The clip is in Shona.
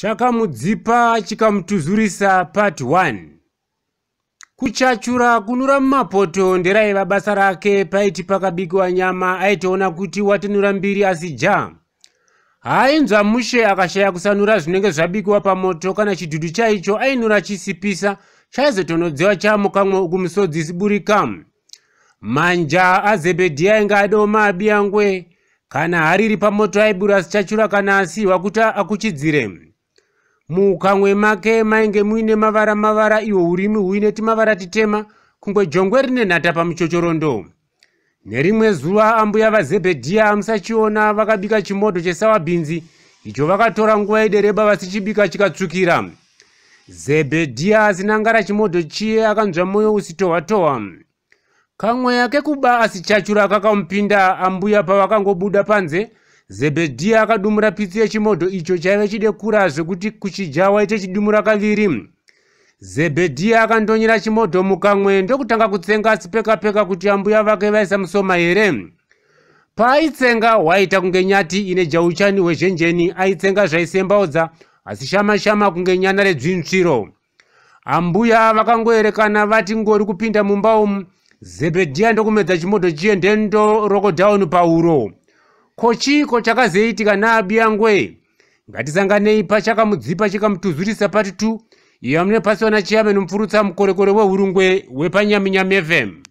Chakamudzipa chikamutuzurisa part 1. Kuchachura kunura mumapoto nderaiva basa rake paiti pakabikiwa nyama aitoona kuti watinura mbiri asi ja. Haainzwa mushe akashaya kusanura zvinenge zvabikiwa pamoto kana chidhudhu chaicho ainura chisipisa chaizotonodziwa chamukamwe uku misodzi isiburika. Manja aZebhedhiya ainge adoma abiyangwe kana hariri pamoto aibura asichachura kana asiiwa kuti akuchidzire. Mukamwe make mainge muine mavara mavara ihwo urimi huine timavara titema kungwe jongwe rine nhata pamuchochorondo. Nerimwe zuva ambuya vaZebhedhiya musachiona vakabika chimodho chesawabhinzi icho vakatora nguva idereba vasichibika chikatsvukira. Zebhedhiya asinangara chimodho chiye akanzwa moyo usitohwa-tohwa. Kamweya kekuba asichachura kakamupinda ambuya pavakangobuda panze, Zebhedhiya akadumura pitsi yechimodho icho chaive chidekura zvekuti kuchidya waite chidumura kaviri. Zebhedhiya akandonyera chimodho mukamwe ndokutanga kutsenga asipeka-peka kuti ambuya vake vaisamusoma here. Paaitsenga waita kunge nyati ine jauchani hwezhenjeni aitsenga zvaisembaudza asi shama shama kunge nyana redzvinzviro. Ambuya vakangoerekana vati ngori kupinda mumba umu, Zebhedhiya ndokumedza chimodho chiye ndendo rokodown pahuro. Ko chiiko chakazoitika naAbiyangwe? Ngatisanganei pachakamudzipa chikamutuzurisa part 2 iyo amune pasiwana chairman Mupfurutsa mukorekore weHurungwe wepaNyaminyami FM.